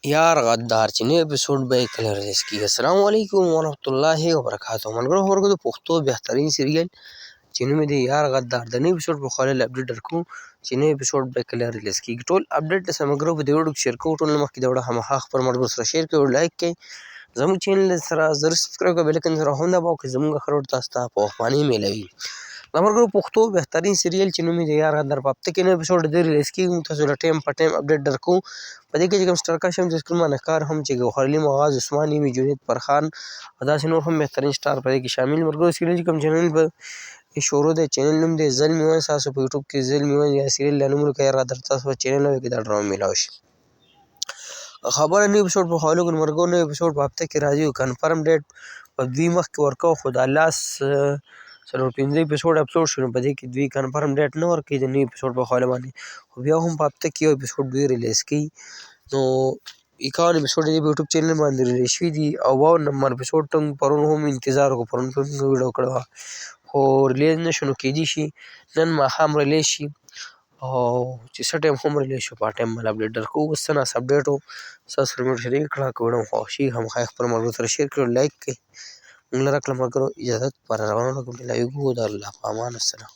یار غدار چې نوی اپیسوډ به یې کله ریلیز کېږي؟ السلام علیکم ورحمت الله وبرکاته. ملګرو خبرو د پښتو بهترین سریال چې نوم یې دی یار غدار، د نوي اپیسوډ په خواله له اپډیټ درکوو چې نوی اپیسوډ به کله ریلیز کېږي. ټول اپډیټ د سمګرو په دې ویډیو کې شیر کوو. ټول نه مخکې دا ویډیو خامخا خپل ملګرو سره شیر کړئ او لایک کړئ. زموږ چینل سره ضرور سبسکرایب کړئ، بیل ایکن سره هم دباو کړئ، زموږ هر وخت تاسو ته په وخت باندې میلاوي. د ملګرو پښتو بهترین سریال چې نوم یې دی یار غدار، په هفته کې نوی اپیسوډ دی ریلیز کېږي. موږ تاسو له ټایم په ټایم اپډیټ درکوو. په دې کې چې کوم سټار کاش هم د سکرین باندې ښکار هم چې ګوهر علي مغاز، عثمان یمي، جنید فرخان او داسې نور هم بهترین سټار په دې کې شامل. ملګرو سریال چې کوم چینل په شروع دی، چینل نوم دی زلمي ون. تاسو په یوټیوب کې زلمي ون یا سریال له نوم ولیکئ یار غدار، تاسو به چینل کې دا ډرامه میلاو شي. خبره نوی اپیسوډ په حواله کې ملګرو، نوی اپیسوډ په هفته کې راځي او کنفرم ډیټ په دوی مخکې ورکوو، خو دا لاس څلور پنځه اپیسوډ اپلوډ شو نو په دې کې دوی کنفرم ډیټ نه ورکوي د نوي اپیسوډ په حواله باندې، خو بیا هم په هفته کې یو اپیسوډ دوی ریلیز کوي. نو 51 اپیسوډ یې په یوټیوب چینل باندې ریلیز شوي دي او 52 نمبر اپیسوډ ته موږ پرون هم انتظار وکړو، پرون هم موږ ویډیو کړې وه خو ریلیز نه شو. نو کېدای شي نن ماښام ریلیز شي او چې څه ټایم هم ریلیز شو په ټایم باندې اپډیټ درکوو. اوس څه نا څه اپډیټ و ستاسو سره مې شریک کړه. که ویډیو مو خوښ شي خامخا یې خپلو ملګرو سره شیر کړئ، لایک کړئ. موږ له راکړه ملګرو اجازت پر روانو ملاویږو. د الله په امان. السلام.